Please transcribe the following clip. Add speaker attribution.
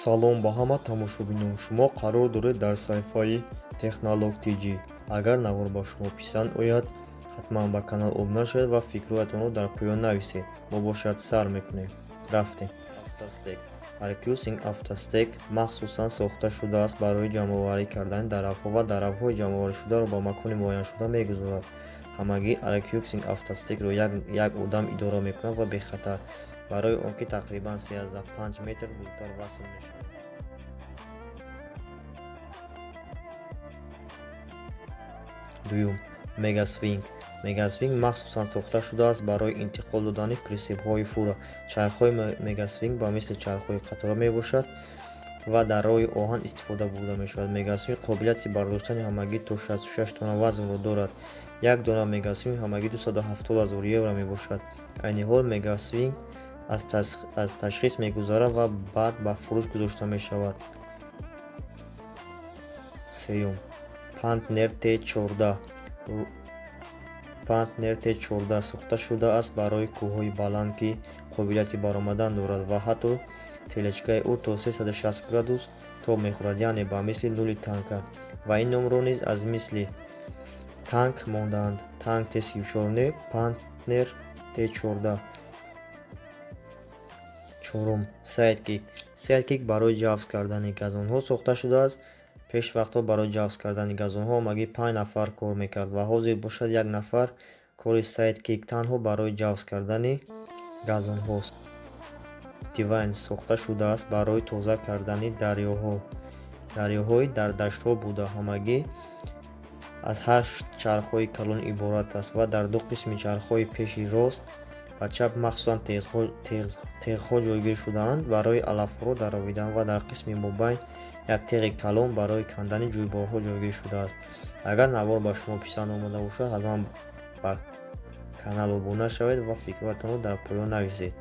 Speaker 1: Салом ба ҳама тамошобинон. Шумо қарор доред дар саҳифаи Технолог TG. Агар навор ба шумо писанд ояд, ҳатман ба канал обуна шавед ва фикрҳоятонро дар поён нависед. Мо бошад, сар мекунем. Рафтем. Автостек. Аркюсинг Автостек махсусан сохта шудааст барои ҷамъоварӣ кардани даравҳо ва даравҳои ҷамъоварӣшударо ба макони муайяншуда мегузорад. Ҳамагӣ Аркюсинг Автостекро як одам идора мекунад ва бехатар, барои он ки тақрибан 3,5 метр дуртар васл мешавад. Дуюм, Мегасвинг. Мегасвинг махсусан сохта шудааст барои интиқол додани прицепҳои фура. Чархҳои Мегасвинг ба мисли чархҳои қатора мебошад ва дар роҳи оҳан истифода бурда мешавад. Мегасвинг қобилияти бардоштани ҳамагӣ то 66 тонна вазнро дорад. Як дона Мегасвинг ҳамагӣ 270 000 евро мебошад. Айни ҳол Мегасвинг аз ташхис мегузарад ва баъд ба фурӯш гузошта мешавад. Сеюм, Пантнер Т14. Пантнер Т14 сохта шудааст барои кӯҳҳои баланд, ки қобилияти баромадан дорад ва ҳатто тележкаи ӯ то 360 градус тоб мехӯрад, яъне ба мисли лули танка, ва ин номро низ аз мисли танк мондаанд. Танк Т34 не, Пантнер Т14. Чорум, Сайдкик. Сайдкик барои ҷавз кардани газонҳо сохта шудааст. Пешвақтҳо барои ҷавз кардани газонҳо ҳамагӣ 5 нафар кор мекард ва ҳозир бошад, як нафар. Кори Сайдкик танҳо барои ҷавз кардани газонҳост. Дивайн сохта шудааст барои тоза кардани дарёҳо, дарёҳои дар даштҳо буда, ҳамагӣ аз ҳашт чархҳои калон иборат аст ва дар ду қисми чархҳои пеши рост ва чап махсусан теғҳо ҷойгир шудаанд барои алафҳоро даровидан ва дар қисми мобайн як теғи калон барои кандани ҷӯйборҳо ҷойгир шудааст. Агар навор ба шумо писанд омада бошад, ҳатман ба канал обуна шавед ва фикрҳоятонро дар поён нависед.